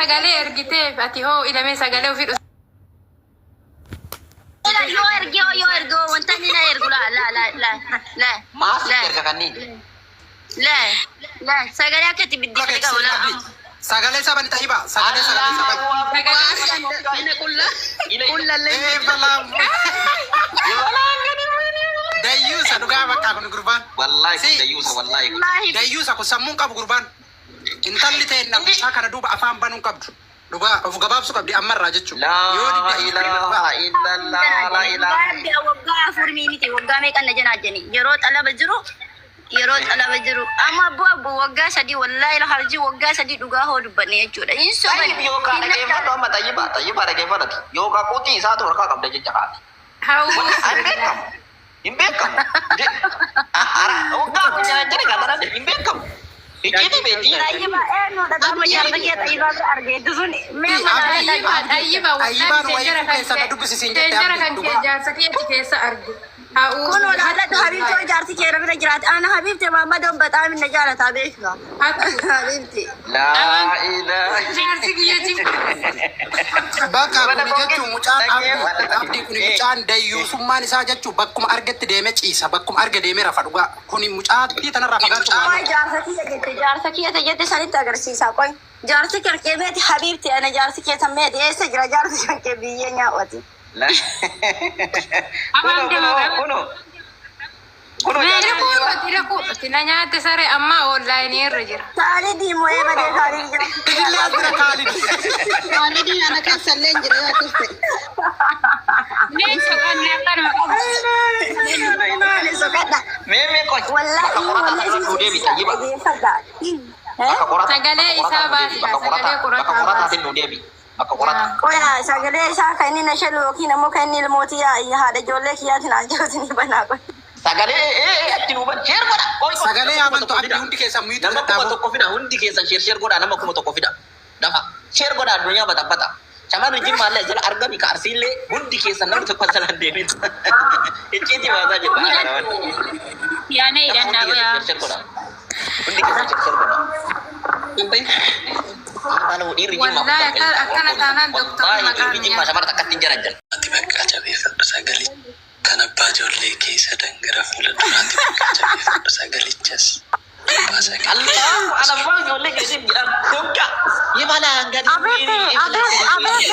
Sagalee ergiteef ati hoo ilamee sagalee ofii Yoo ergee yoo ergee wanta inni na ergu laa laa laa laa laa Maaf laa erga kanneen? laa laa sagalee akka itti biddeen qabu laa. Sagalee isaa bani Xayyibaa. Sagalee isaa bani. Sagalee. Ina qullallee. Ee balaa. Dayyuusa dhugaa bakka kun gurbaan. Wallahi kun Si. dayyuusa wallahi kun. Wallaahi. Dayyuusa kun sammuun qabu gurbaan. Intalli ta'e namichaa kana duuba afaan banuu qabdu. Dhugaa of gabaabsuu qabdi ammarraa jechuudha. Yoo Laa didde ilaaha illallah laa ilaaha. Rabbi waggaa 4 miti, waggaa meeqan na janaa jani yeroo xalaba jiru, yeroo xalaba jiru amma abboo abboo waggaa 3, wallaahi la harji waggaa 3 dhugaa hoo dubbanne jechuudha hin soban. Tayyib yookaan dhageeffadhu amma Tayyibaa Tayyibaa dhageeffadhati yookaan quxii isaatu harkaa qabda jecha kaati. Hin beekamu. Hin beekamu. Waggaa 4 jedhe kan hin beekamu. Icciitii beektii. Xayyiba eenyudha gama jaarsa kee xayyibaa bira argeetu sun mee mana Xayyiba, xayyiba, Xayyibaan wallahi wayii seenjara kan keessa na kee dubbisisiin jette seenjara Abdi kan kee dhugaa. jaarsa kee keessa arge. Kun walaalladhu habiibti, jaarsi kee bira jiraate ana habiibti maammadoon bataam na jaalataa beekna habiibti. Laa ilaaha. Jaarsi kiyya jiru. Bakka kuni jechuun mucaan Abdii Abdii kuni mucaan dayyuusummaan isaa jechuun bakkuma argetti deemee ciisa, bakkuma arge deemee rafa. Dhugaa kuni mucaattii tanarraa fagaachuu Qoy waan jaarsa kiyya jette, jaarsa kiyya jette sanitti agarsiisa. Qoy jaarsi kan kee meeti habiibti? Ana jaarsi kee san meeti? Eessa jira jaarsi kan kee? Biyyee nyaawwati. Afaan Kuno gahaa. kuno kuno. Rakuu na nyaatte saree, amma online irra jira. Kaalidii mo'ee badee kaalidii jira. Idillee as bira Kaalid. Kaalidii ana keessa illee hin jira yoo akkas ta'e. Mee soqannee akkanuma qaba. Ani soqadha. Mee mee qoy. Wallahi Bakka qorataa wallahi sana nuu deebi Tayyiba. Dhageeffadha. Bakka qorataa. Sagalee isaa baasi, Bakka sagalee qorataa. qorataa Bakka baasi. qorataatiin nuu deebi. Bakka qorataa. Qoya sagalee isaa kan inni na shalu yookiin ammoo kan inni ilmootii haadha ijoollee kiyyaatiin aan jiruutiin ni banaa qoy. Sagalee ee achi nuu ban share godha. Qoy qoy. Sagalee Nama 1000 amantu Abdii fida. hundi keessaa mute Nama godhadhaa kuma boo. tokko fida, hundi keessan share share godha, nama 1000 fida. Dafa share godha, addunyaa baxabbata. Shamarri Jimmaallee jala argami ka Arsiillee hundi keessan namni tokko jala hin deemin. Icciitii baasaa jirra. Yaanee Hundi hidhannaa keessan qoyaa. share share godha. Hundi keessan share share godha. Maal dhiirri Jimmaa Wallahi akkana taanaan doktorri Wallahi maqaa dhiirri Jimmaa shamara takkatti hin jaran jala. Ati bakka jabeeffadhu sagalee kan abbaa ijoollee keessa dangara fuula duraatti, bakka jabeeffadhu sagalichas abbaa sagalee. Allahu ana abbaa ijoollee keessatti jedhan donka. Yibala gadi. Abeetti abeetti abeetti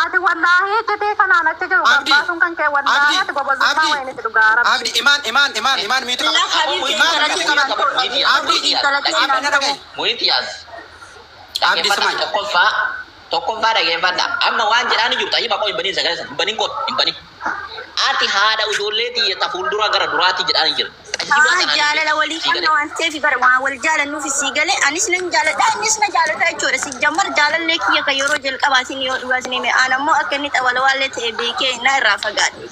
ati wallaahi jetee kanaan achi jiru Abdi gabbaasuun kan kee wallaahi Abdi ati gobazummaa Abdi wayinitti dhugaa rabbi. Abdi imaan imaan imaan imaan mute La qaba. habiibti Imaan intala mute qaba. Abdi Abdi na dhagahi. Mute yaas. Abdi Dhaggeeffadha simaay. tokkoffaa tokkoffaa dhaggeeffadha. Amma waan jedhaani jirtu Tayyiba qoo hin banin, sagalee sana hin banin, qoo hin banin. Ati haadha ijoollee xiyya fuuldura gara duraatti jedhaani jira. Tayyibaa Haa tanaan jaalala walii qabna waan ta'eef bara waan wal jaalannuuf sii galee anis nan jaaladha, innis na jaalata jechuudha. Si jammar jaalallee kiyya kan yeroo jalqabaatiin yoo dhugaatiin hime aan ammoo akka inni xawalawaallee ta'e beekee na irraa fagaadhe.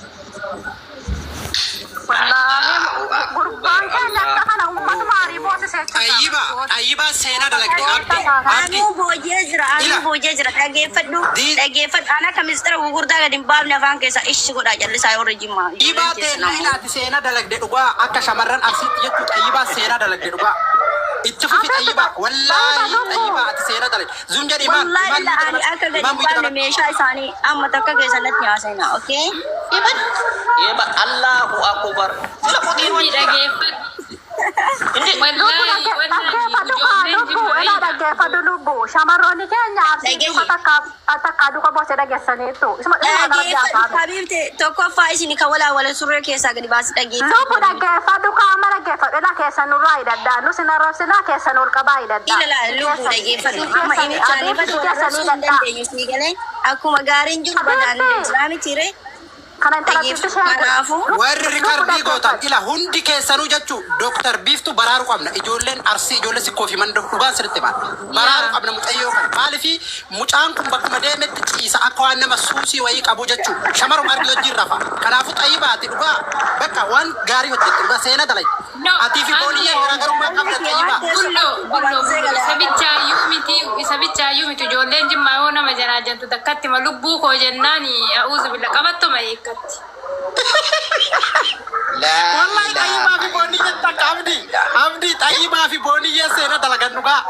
Wallaahi gurbaan keenya akka kana uummatuma arii boosise jechuudha. Xayyibaa Xayyibaa seenaa dalagde Abdi Abdi. Anuu boojee jira, anuu Ila boojee jira. Dhageeffadhu, Di dhageeffadhu. Ana akka mistira gurguddaa gadi hin baafne afaan keessa ishi godhaa jallisaa warra Jimmaa. Xayyibaa Ijoolleen keessan teenna ammoo. ilaati seenaa dalagde dhugaa akka shamarran Arsiitti jettu Xayyibaa seenaa dalagde dhugaa. Itti fufi Abeetti Xayyibaa Xayyiba wallaahi lubbu. Xayyibaa ati seenaa dalagde. Zum jedhi imaan Wallaahi imaan la mute ani qabadhu. akka gadi Imaan hin mute baafne qabadhu. meeshaa isaanii amma takka keessan natti haasa'ina, okay? Eba Allahu akbar. Sila qotiin Inni waan jira. dhageeffadhu. Inni Lubbu Wallahi wallahi dhaggeeffadhu kaa ijoolleen lubbu Jimmaa ilaa dhaggeeffadhu lubbu, shamarroonni keenya Arsii duuka Dhageeyye. takka takka duuka boose dhageessaniitu. Isuma isuma kana rabbi Dhageeffadhu haasa'ame. habiibte, tokkoffaa isin kan walaa wala surree keessaa gadi baasi dhageeffadhu Lubbu habiibte. dhaggeeffadhu kaama dhaggeeffadhu, ilaa keessan nurraa hidhadhaa, nu sin arrabsinaa keessan ol qabaa hidhadhaa. Ila laa lubbu Keessan dhageeffadhu isin amma keessan imicha ani abiibti badu wal keessanii arrabsuu hin hidhadhaa. dandeenyu sii galee akkuma gaariin jiru badaan Abiibti jira miti ree kana intalatti dhageeffadhu isheen godhe. kanaafuu. Warri Lubbu record gootan dhaggeeffadhu. ila hundi keessanuu jechuu Dooktar Biiftuu baraaru qabna. Ijoolleen Arsii ijoollee Sikkoo fi Mandoo dhugaan sirriitti maal. Baraaru qabna mucayyoo kana. Maaliifi mucaan kun bakkuma deemetti ciisa akka waan nama suusii wayii qabu jechuu. Shamaruma argi wajjin rafa. Kanaafuu Xayyibaati dhugaa bakka waan gaarii hojjette dhugaa seenaa dalai. No, Atii fi Booniyyee garaagarummaa qabda Xayyibaa. Bullo, bullo, bullo. Isa bichaayyuu miti, isa bichaayyuu miti. Ijoolleen Jimmaa yoo nama janaajantu takkatti ma lubbuu koo jennaani a'uuzu billa qabattuma hiikkatti. Laa Wallahi Xayyibaa fi ilaaha Booniyyee takka Abdii. Abdii Xayyibaa fi Booniyyee seenaa dalagan dhugaa.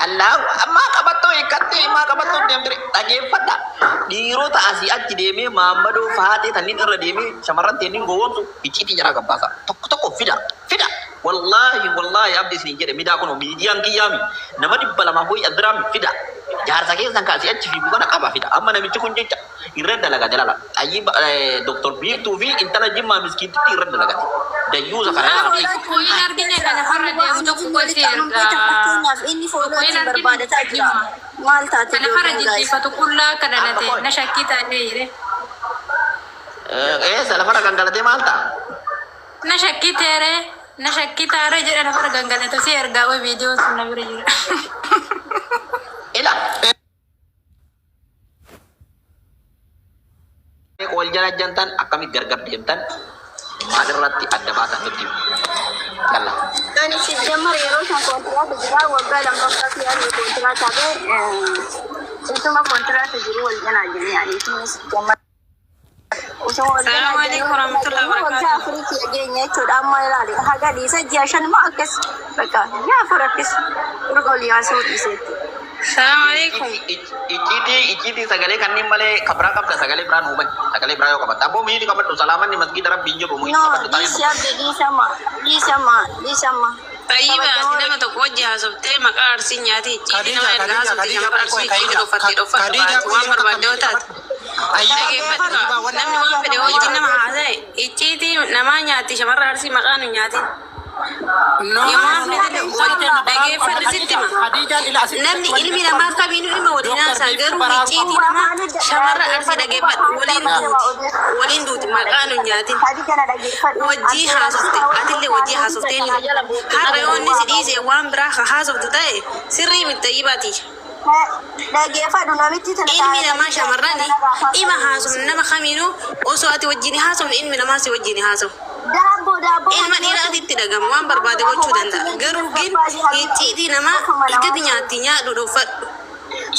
Allah ammaa qabattoo hiikkattee ammaa qabattoo deemtire dhageeffadha. Dhiirota asii achi deemee maammadoo faatee tanniin irra deemee shamarran teenniin gowwoomsu icciitii jaraa gabbaasa. Tokko tokko fida fida. Wallaahi wallaahi abdi isin jedhe midaa kun miidiyaan kiyyaami nama 200 hoyi addiraami fida. Jaarsa keessan kaasii achi fiigu kana qaba fida. Amma namichi kun jecha irra dalaga jalala. Xayyiba Dr. Biiftuu fi intala Jimmaa miskiintitti irra dalagate. Dayyuusa kana Maa yaa tokko hin argine ka lafarra deemu tokko gosi ergaa. Fakkeenyaaf inni Tokko fooloo hin ittiin argine barbaadataa jira. Jimma. Maal taate Ka lafarra ijoolleen gaayis? jilbiifatu qullaa akka Amma dhalate qoy. na shakkii taatee jedhe. Eessa lafarra gangalatee maal ta'a? Na shakkii teeree na shakkii taaree jedhe lafarra gangalatu si ergaa qoy viidiyoon sun na bira jira. Ila. Wal jala jantan akkamitti gargar deemtan maal irratti adda baatan nutti himi. Yalla. Ani sijjammar yeroo san kontiraata jira waggaa lammaffaa fi ani kontiraata bee isuma kontiraata jiru wal jalaa jennee ani isinis sijjammar osoo wal jalaa Salaamu alaikum jennee warahmatullahi waggaa wabarakatuh. afurii kiyya geenye jechuudha amma ilaali haga dhiisa ji'a 5 moo akkas bakka ji'a 4 akkas erga ol yaasuu dhiiseetti. Salaamu alaikum. Icciitii icciitii sagalee kanneen malee ka biraa qabda sagalee biraa nuu bani sagalee biraa yoo qabatte abboo miiti qabadhu salaamanni masgiida rabbii hin jiru miiti No qabadhu taa'ee dhiisi abdi dhiisi amma dhiisi amma dhiisi amma. Xayyiba ati Kabajamoo nama tokko wajji haasoftee maqaa arsii nyaatee icciitii Khadija, nama erga Khadija, haasofte Khadija, shamarra qoy, arsii icciitii Khadija, dhoffattee dhoffattu Khadija, baati qoy waan yeroo takka barbaadde yoo miiti taate. qabadhu. Ayyiba, Dhageeffadhu Ayyiba, kaa wanni namni waan fedhe wajjin nama haasa'e icciitii namaa nyaatti shamarra arsii maqaa nu nyaatin. No, Yoo no, waan no. fedhe Mucaa teenna baraaruu qabna. dhageeffadhu sitti Khadija, hima. Khadijaan ila asitti Namni wanni ilmi jettu namaa qabna. kamiinuu ilma waliin Dooktar haasa'a Biiftuu garuu baraaruu icciitii qabna. namaa shamarra arsii dhageeffadhu waliin duuti waliin duuti maqaa nu nyaatin. Wajjii haasofte atillee wajjii haasoftee har'a yoo inni si dhiise waan biraa ka haasoftu ta'e sirrii miti xayyibaati. Dhageeffadhu namitti tana Ilmi namaa shamarrani ima haasofne nama kamiinuu osoo ati wajjin haasofne ilmi namaa si wajjin haasawu. Daabboo daabboo Ilma dhiiraati itti dhagama waan barbaade gochuu danda'a. Garuu gin icciitii namaa gadi nyaatti nyaadhu dhoffadhu.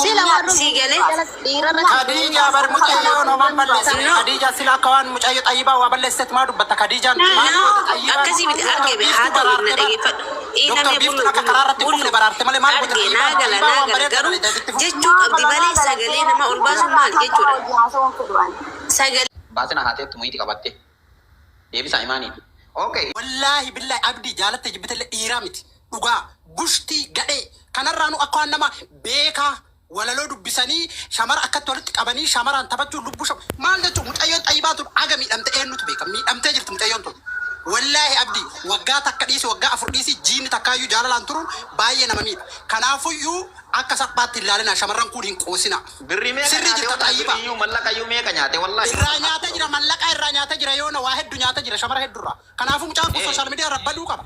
Sila warri Sii galee dhiirarra Khadija bar mucayyoo homaan balleessine. No. Khadija sila akka waan mucayyoo xayyibaa waa balleessitetti maa dubbatta Khadijaan maal No, goote xayyibaan akkasii miti Doktor arge be haa Biiftuu ta'u na baraarte bar. dhageeffadhu. Doktor Iinamee Biiftuun bullu akka bullu karaa irratti bullu kufne baraarte malee maal goote arge xayyibaan naa gala xayyibaa naa waan gala bareeda garuu dalagde itti fufi. jechuu qabdi malee sagalee nama ol baasuun maal jechuudha. Sagalee Baasina haateettu muyiiti qabatte. Deebisaa imaaniin. Okay. Wallaahi billaahi abdii jaalatte jibbitellee dhiiraa miti dhugaa bushtii gadhee kanarraanu akka waan nama beekaa walaloo dubbisanii shamara akkatti walitti qabanii shamaraan taphachuu lubbuu sham maal jechuu mucayyoon xayyibaa tun aga miidhamte eenyutu beeka miidhamtee jirti mucayyoon tun wallaahi abdii waggaa takka dhiisi waggaa 4 dhiisi jiini takkaayyuu jaalalaan turuun baay'ee nama miidha kanaafuyyuu akka salphaatti hin laalinaa shamarran kuun hin qoosinaa Birrii meeqa Sirrii nyaate jirta wallahi xayyiba. birrii iyyuu mallaqa iyyuu meeqa nyaate wallahi. Irraa nyaatee jira mallaqaa irraa nyaatee jira yoona waa heddu nyaatee jira shamara heddu irraa. Kanaafuu mucaan kun Eh. social media irra baduu qaba.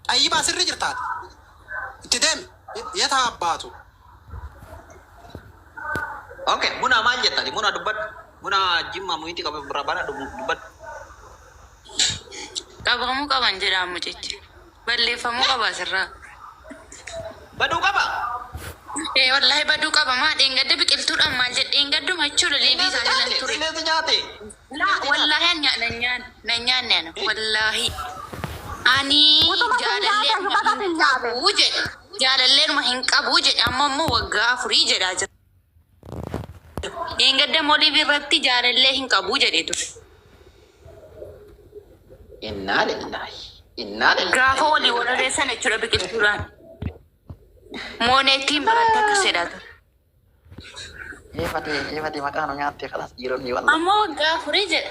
Xayyibaa sirrii jirta ati. Itti deemi. Yeta abbaatu. Okay, muna maal jettani? Muna dubbadhu. Muna jimma muyitti qabe birraa bana dubbadhu. Qabamuu qaban jedha mucichi. Balleeffamuu qaba asirraa. Baduu qaba. Ee wallahi baduu qaba maa dheengadda biqiltuudhaan maal jedhe dheengadduma jechuudha liivii Qilleensi isaa jalan nyaate. ture. Qilleensi nyaate. Laa wallahi an nyaa nan nyaanne nan nyaanne ana wallahi. Ani Utuma sin nyaate jaalalleedhuma baga hin sin nyaate. qabu jedhe jaalalleedhuma hin qabu jedhe amma immoo waggaa afurii jedhaa jira. Dheengadda immoo liivii irratti jaalallee hin qabu jedhee ture. Innaa lillahi. Innaa lillahi. Gaafa walii wal odeessan jechuudha biqiltuudhaan. Mooneettiin biratti akkas jedhaa ture. Eefatee eefatee maqaa nu nyaattee kalaas dhiironni wallah. Ammoo waggaa afurii jedha.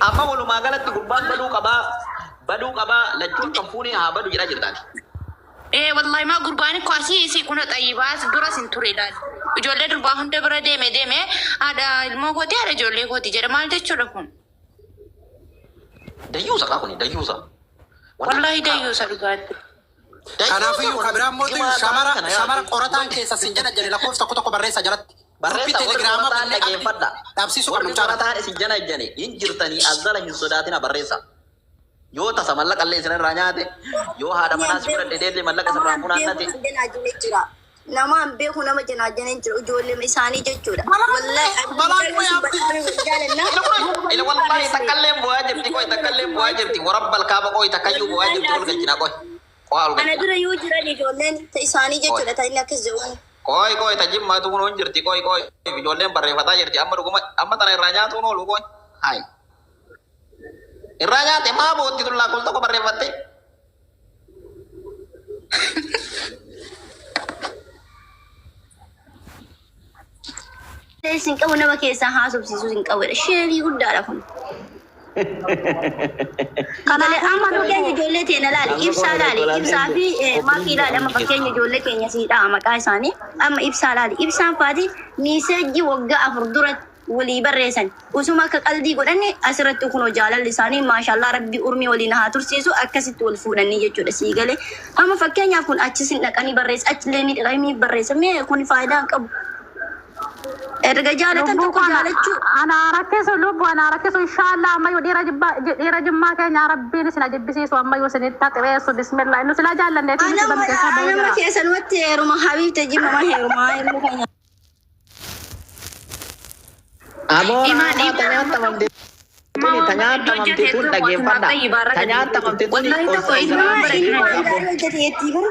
Amma walumaa galatti gurbaan baduu qabaa baduu qabaa lachuun kan fuunee haa badu jedhaa jirtaati. Ee wallahi maa gurbaan koo asii isii kuna xayyibaas duras hin ture ilaali. Ijoollee durbaa hunda bira deeme deeme haadha ilmoo kooti haadha ijoollee kooti jedha maal jechuudha kun. Dayyuusa kaa kuni dayyuusa. Wallahi dayyuusa dhugaatti. Kanaafiyyuu ka biraa mootu shamara shamara qorataan keessa sin jedha jedhe lakkoofsa tokko tokko barreessa jalatti. Gurupii Barreessa warri telegiraamaa qorataan bannee abdi dhageeffadha. dhabsiisuu qabna Warri mucaa kana. qorataan isin jana ejjane hin jirtanii azzala hin sodaatina barreessa. Yoo tasa mallaqa illee isin irraa nyaate yoo haadha manaa si fudhadhe deellee mallaqa Nama sirraa hin beeku funaannate. nama janaajane jira. Nama hin beeku nama janaajane jira. Ijoollee isaanii jechuudha. Balaan Wallahi bu'e ani balaan mucaa bu'e isin abdi. badhaame wal jaalanna. Ila wallahi takkallee bu'aa jirti qoy takkallee bu'aa jirti warabbal kaaba qoy takkayyuu bu'aa Wallahi jirti ol laazim galchina qoy. Qoy ol Ana galchina. bira yoo jiran ijoolleen isaanii jechuudha ta inni akkas jedhuun. Qoy qoy ta jimmaatu kun hin jirti qoy qoy ijoolleen barreeffataa jirti amma dhuguma amma tana irraa nyaatuun oolu qoy. Hayi. Irraa nyaate maa bootti tullaa kol tokko barreeffatte. Sin qabu nama keessaa haasofsiisuu sin qabu. Sheerii guddaadha kun. Malee amma fakkeenya ijoollee teena laali, ibsaa laali, ibsaa fi makii laali amma fakkeenya ijoollee keenya siidhaa maqaa isaanii amma ibsaa laali. Ibsaan faati miiseejji waggaa 4 dura walii barreessan usuma akka qaldii godhanne asirratti kunoo jaalalli isaanii maashaallah rabbi urmii waliin haa tursiisu akkasitti wal fuudhanii jechuudha sii galee. Amma fakkeenyaaf kun achis hin dhaqanii barreessa achillee ni dhaqanii barreessa mee kun faayidaa hin qabu. Erga jaalatan Lubbuu tokko kana jaalachuu ana rakkisu lubbu ana rakkisu inshallah ammayyuu dhiira jibba dhiira jimmaa keenya rabbiin isin ajibbisiisu ammayyuu isinitti haxireessu bismillah nu silaa jaallanneef nuti Anama banu keessaa bahee anama jira. keessanumatti heeruma habiibte jimma ma heeruma heeruma keenya. Aboo Imaan raamaa ta nyaatamamte tuni ta nyaatamamte tun dhageeffadha. Ta nyaatamamte tuni Wallahi tokko ol ilmaan Ilma bara ilma ol waan gaarii hojjete jettii bara.